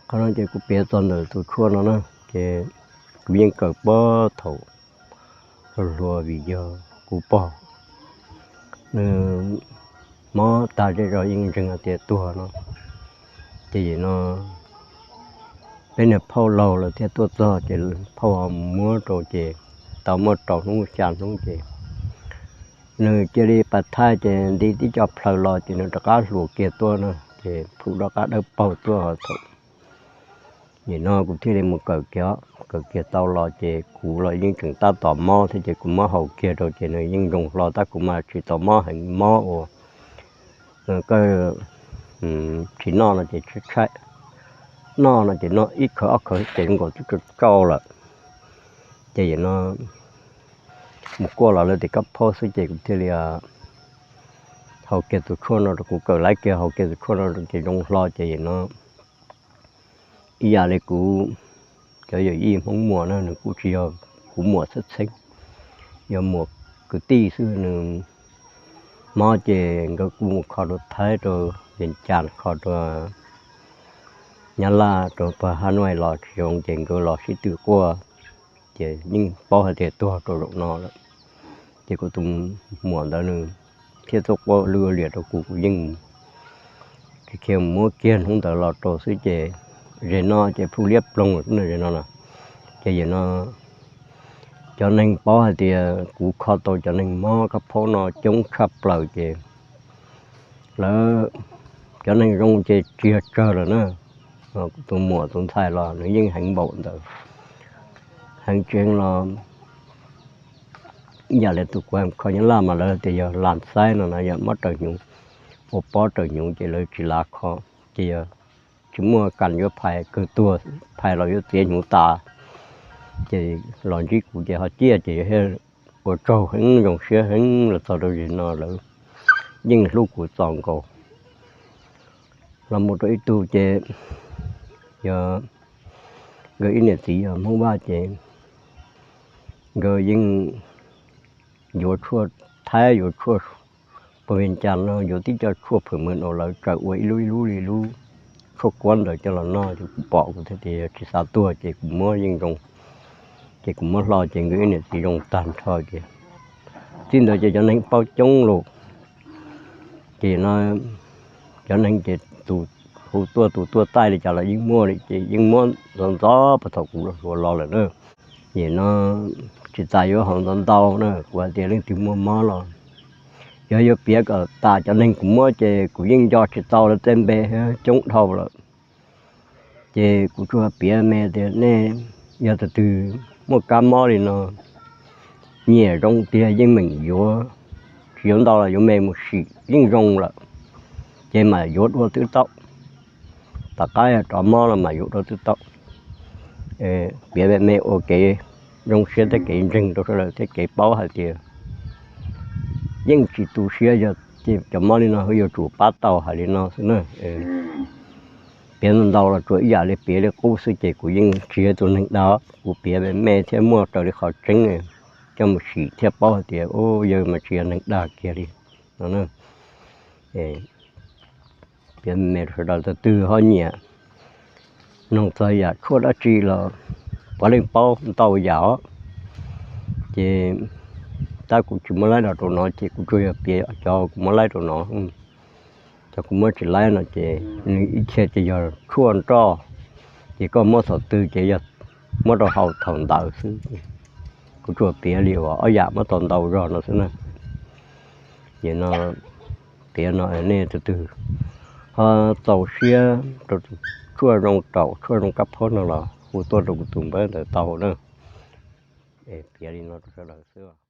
Qhov no ces kuv piav txog ntawm tus tshuaj no na, ces kuv yeej kawm puag thaum hluas hluas vim yog kuv pog nws mob tag zej zog yeej ntseeg hais tias tuag no. Ces no peb niag phauj laug lawv thiaj tuaj txog ces phauj ho muab rau ces tau muaj rau hnub xya hnub ces nws cia li pas thaij ces nti tib co plhaws los ces nws rov qab hluas kiag tuaj na, ces plhu rov qab dawb paug tuaj ho thaum nim no kuv thiaj li mus kawm kiag, kawm kiag tau los ces kuv los yeej tseem tab tom mob thiab ces kuv muab haus kiag rau ces nws yeej zoo hlo tab kuv mas tsis tau mob heev, mob uas kawg tsis noj no ces tshaib tshaib, noj no ces noj ib khawv ob khawv ces zoo nkaus twb tsau tsau lawm. Ces no mus kuaj los lawv tias kab phaub xwb ces kuv thiaj li haus kiag tus tshuaj no rau, kuv kawm laiv kiag haus kiag tus tshuaj no rau ces zoo hlo ces no ib yam li kuv cov yawm yij Hmoob muam na nws kuj tsis yog kuv muam txheeb txheeb, yog muam kwv tij xwb. Nws mob ces nkawd kuj mus kho rau Thaib rau Vias Cas, kho rau Nyab Laj rau pag Hab Nuj los tsis zoo ces nkawd los sib tw quaj, ces yeej paub hais tias tuag rau zaum no lawm. Ces kuv tus muam ntawd nws thiaj tuaj quaj lwj liam rau kuv, kuv yeej khiav muab kiag hnub ntawd los rau xwb ces zem no ces plhu liab ploog xwb na zem no na. Ces yam no cov neeg paub hais tias kuv kho tau cov neeg mob kab phaub no coob tshaj plaws ces lawv cov neeg zoo ces tsis yog tsawg lawm na. Kuv tus muam tus ntxhais los nws yeej heev npaum ntawd, heev tseeb los ib yam li tus kuv kho Nyab Laj mas lawv tias yog las xaib no na, yog mob raws hnyuv, ua pob raws hnyuv ces lawv tsis lav kho, ces yog tsis muaj kas yuav phais, kawg tuag phais los yuav txiav hnyuv tas. Ces los ntsib kuv ces ho ciaj ces yog ua tsaug heev zoo siab heev los txog rau zem no lawv yeej hlub kuv txaus nkaus. Los mus rau ib tug ces yog nkawd ib niam txiv yog Hmoob Vaj ces nkawd yeej yuav tshuaj Thaib, yuav tshuaj puag Vias Cas no, yuav tib co tshuaj phwm mws no lawv tsaws ua ib lub ib lub li lub tshuaj kuab ntawd coj los noj ces kuv pom kuv thiaj tias yog tsis xav tuag ces kuv muab yeej zoo, ces kuv muab hlo ces nkawd ib niam txiv zoo tag nrho ces txij ntawd ces cov neeg paub coob lawm. Ces no cov neeg ces tus hu tuaj tus tuaj taij li cas los yeej muaj li ces yeej muab ntxov ntxov puag thaum kuv hluas los lawm na. Ces no tsis tas yuav haus ntau ntau na, kuv hais tias leej twg muaj mob los yog yuav piav kom tas cov neeg kuv muab ces kuv yeej nco tsis tau lawv tej npe, coob dhau lawm. Ces kuv tsuas piav me tias nej yog tus twg muaj kab mob li no, nyiam zoo tiag yeej meem yuav, tsis yuav ntau los yuav me mus sim yeej zoo lawm, ces mam yuav dua twb tau. Tom qab yog rov mob los mam yuav dua twb tau. Piav me me ua kev zoo siab thiab kev ntseeg rau sawv daws thiab kev paub hais tias yeej tsis tu siab, yog cov mob li no yuav tsum pab tau hais li no xwb na. Piav ntau ntau los tsuas ib yam li piav li qub xwb ces kuv yeej tsis yog tus neeg dag, kuv piav me me thiab muaj raws li qhov tseeb coj mus sim thiaj paub hais tias yawg mas tsis yog neeg dag kiag li no. Piav me me rau sawv daws, tus twg ho nyiam noog txog yam tshuaj dab tsi los puav leej paub ntau yam os. Ces tab kuv tsis muab laib los rau no ces kuv tsuas yog piav cov kuv muab laib rau no. Cov kuv muab tsis laib no ces nws ib txhia ces yog tshuaj nroj, ces koj muab thaum twg ces yog muab rau haus thaum ntawd xwb. Kuv tsuas piav li uas ob yam muab tau ntau zog no xwb na. Ces no piav no nej tus twg ho txaus siab rau tshuaj zoo raum tshuaj zoo kab phaub no los hu tuaj rau kuv tus npawb ntawd tau na. Piav li no rau sawv daws xwb.